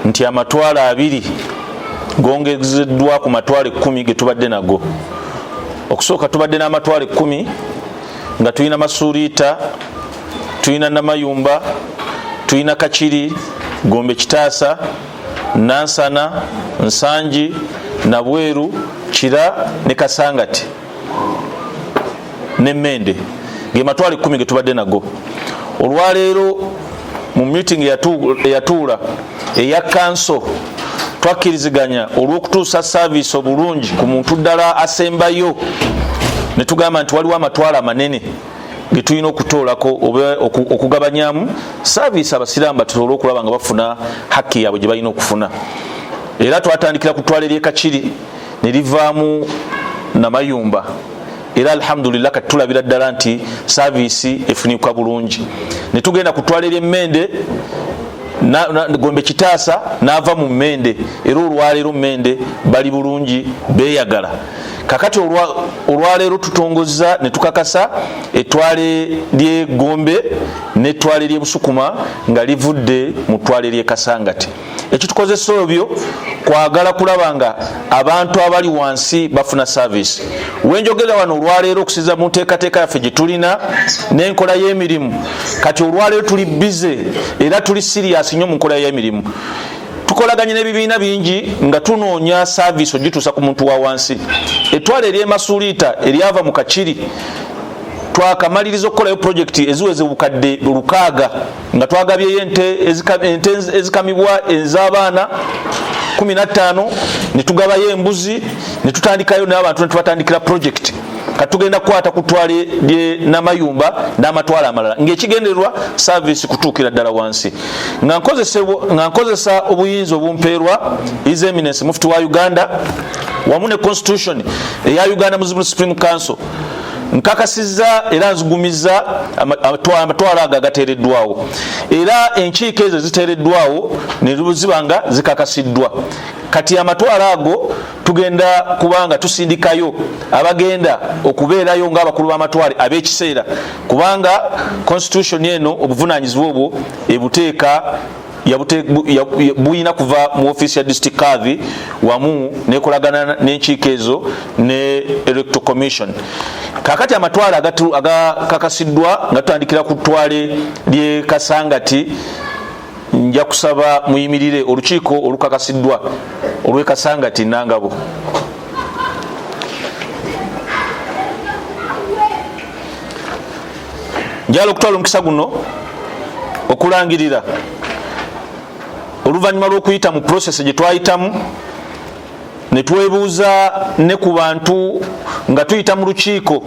Nti amatwalo 20 gongezeddwa ku matwalo 10 ge tubadde nago. Okusooka tubadde n'amatwalo 10 nga tulina Masuliita, tulina Namayumba, tulina Kakiri, Gombe, Kitaasa, Nansana, Nsangi, Nabweru, Kira ne Kasangati ne Mende, ge matwalo 10 ge tubadde nago. Olwaleero mu meeting eyatuula eya kanso, twakkiriziganya olw'okutuusa service obulungi ku muntu ddala asembayo, ne tugamba nti waliwo amatwalo amanene ge tulina okutoolako oba okugabanyamu service, abasiraamu batusobole okulaba nga bafuna hakki yaabwe gye balina okufuna. Era twatandikira ku ttwale ly'e Kakiri ne livaamu Namayumba, era alhamdulillah kati tulabira ddala nti service efunikwa bulungi. Ne tugenda ku ttwale ly'Emmende, Gombe, Kitaasa, n'ava mu Mmende, era olwaleero Mmende bali bulungi, beeyagala. Kakati olwaleero tutongoza ne tukakasa ettwale ly'Egombe n'ettwale ly'Ebusukuma nga livudde mu ttwale ly'e Kasangati. Ekitukozesa ebyo kwagala kulaba nga abantu abali wansi bafuna service. Wenjogera wano olwaleero, okusinza mu nteekateeka yaffe gye tulina n'enkola y'emirimu, kati olwaleero tuli busy era tuli serious nnyo mu nkola y'emirimu. Tukolaganye n'ebibiina bingi nga tunoonya service ogituusa ku muntu wa wansi. Ettwale ery'Emasuliita eryava mu Kakiri, twakamaliriza okukolayo projekiti eziweze obukadde 6, nga twagabyeyo ente ezikamibwa ez'abaana 15, netugabayo embuzi, netutandikayo n'abantu netubatandikira projekiti. Katugenda kukwata ku ttwale lye Namayumba n'amatwale amalala, ng'ekigendererwa service kutuukira ddala wansi. Nga nkozesa obuyinza obumpeerwa His Eminence Mufti wa Uganda wamu ne constitution eya Uganda Muslim Supreme Council, nkakasizza era nzigumiza amatwalo ago agateereddwawo, era enkiiko ezo ziteereddwawo ne ziba nga zikakasiddwa. Kati amatwalo ago tugenda kubanga tusindikayo abagenda okubeerayo ng'abakulu b'amatwale ab'ekiseera, kubanga constitution eno obuvunanyizibwa obwo ebuteeka bulina kuva mu ofiisi ya district kadhi wamu nekolagana n'enkiiko ezo ne Electoral Commission. Kakati amatwale agakakasiddwa, nga tutandikira ku ttwale ly'e Kasangati, nja kusaba muyimirire, olukiiko olukakasiddwa olw'e Kasangati Nangabo. Njagala okutwala omukisa guno okulangirira, oluvannyuma lw'okuyita mu process gye twayitamu ne twebuuza ne ku bantu nga tuyita mu lukiiko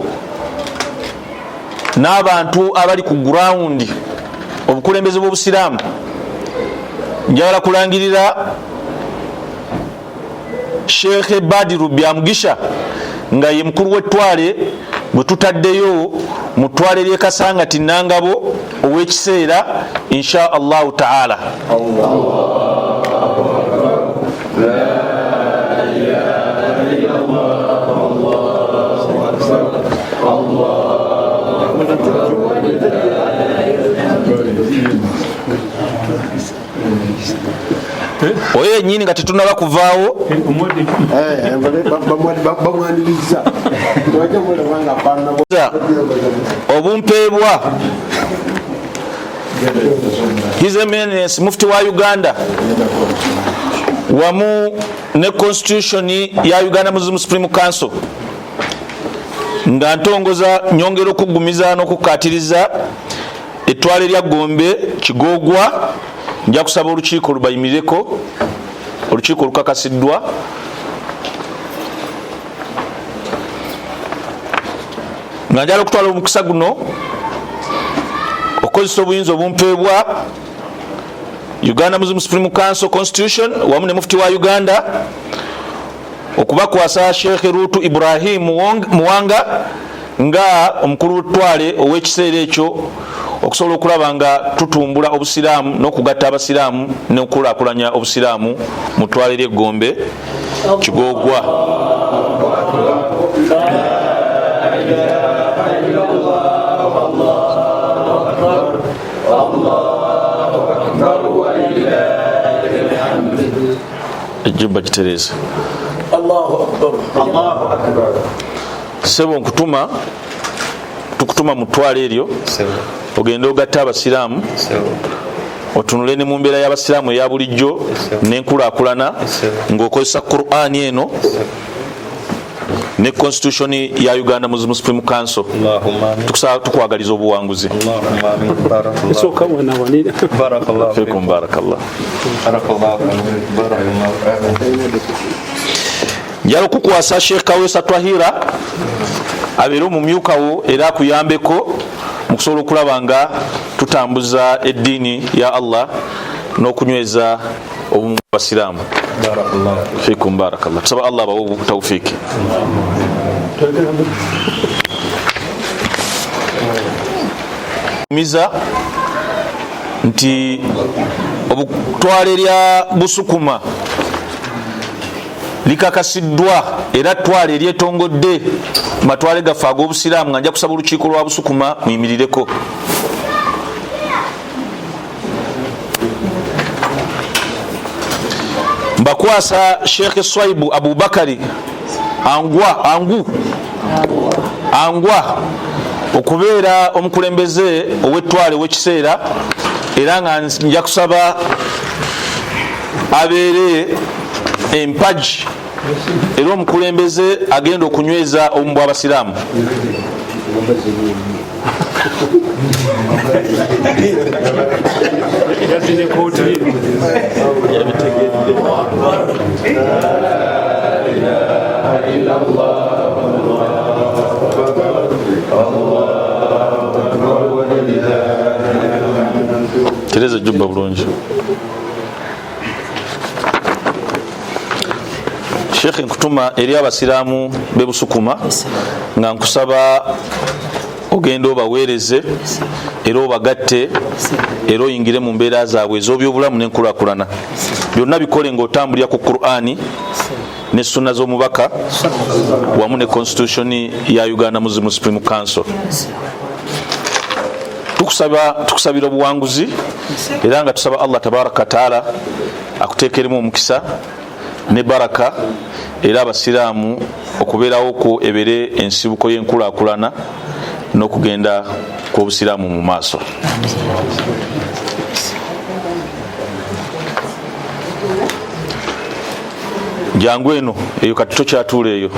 n'abantu abali ku ground, obukulembeze bw'obusiraamu, njagala kulangirira Sheekh Badiru Byamugisha nga ye mukulu w'ettwale bwe tutaddeyo mu ttwale ly'e Kasangati Nangabo ow'ekiseera, insha Allahu taala. لا إله إلا الله، الله أكبر، الله أكبر، ولله الحمد. Oyo yennyini nga tetunaba kuvaawo. Bamwaniriza, tewajja mulaba nga afaanana. Obumpeebwa His Eminence Mufti wa Uganda wamu ne constitution ya Uganda Muslim Supreme Council, nga ntongoza, nyongera okuggumiza n'okukatiriza ettwale lya Gombe Kigogwa. Nja kusaba olukiiko lubayimirireko, olukiiko olukakasiddwa. Nga njala okutwala omukisa guno okukozesa obuyinza obumpeebwa Uganda Muslim Supreme Council constitution wamu ne Mufti wa Uganda okubakwasa Sheekh Rutu Ibrahim Muwanga nga omukulu wetwale ow'ekiseera ekyo, okusobola okulaba nga tutumbula obusiraamu n'okugatta abasiraamu n'okukulaakulanya obusiraamu mu ttwale ly'eggombe Kigogwa. لا إله إلا الله، الله أكبر، الله أكبر، ولله الحمد. Ejjubba gitereeze. Allahu akbar. Allahu akbar. Sebo, nkutuma, tukutuma mu ttwale eryo ogende ogatte abasiraamu, otunule ne mu mbeera y'abasiraamu eya bulijjo n'enkulaakulana ng'okozesa Qur'ani eno ne constitution ya Uganda Muslim Supreme Council. Allahumma amin. Tukusaba, tukwagaliza obuwanguzi. Allahumma amin. Barakallahu. Esooka wanawanira. Barakallahu. Fikum barakallah. Barakallahu. Barakallahu. Njala okukwasa Sheekh Kawesa Twahira abeere omumyuka wo era akuyambeko mu kusobola okulaba nga tutambuza eddiini ya Allah n'okunyweza obumu bw'abasiraamu. Barakallahu. Fikum barakallah. Tusaba Allah abawe tawfiiki. Miza nti obutwale lya Busukuma likakasiddwa era ttwale eryetongodde matwale gaffe ag'obusiraamu, nga nja kusaba olukiiko lwa Busukuma muyimirireko. Mbakwasa Sheekh Swaibu Abubakari Angwa Angu Angwa okubeera omukulembeze ow'ettwale ow'ekiseera, era nga nja kusaba abeere empagi era omukulembeze agenda okunyweza obumu bw'abasiraamu. Yazine kooti. Tereza ejjubba bulungi. Sheekhe, nkutuma eri abasiraamu b'e Busukuma nga nkusaba ogende obaweereze era obagatte era oyingire mu mbeera zaabwe ez'obyobulamu n'enkulaakulana. Byonna bikole ng'otambulira ku Qur'ani ne sunna z'omubaka wamu ne constitution ya Uganda Muslim Supreme Council. Tukusaba, tukusabira obuwanguzi era nga tusaba Allah tabaraka wataala akuteekeremu omukisa ne baraka, era abasiraamu okubeerawo kwo ebeere ensibuko y'enkulaakulana n'okugenda kw'obusiraamu mu maaso. Jangu eno, eyo kati tokyatuula eyo.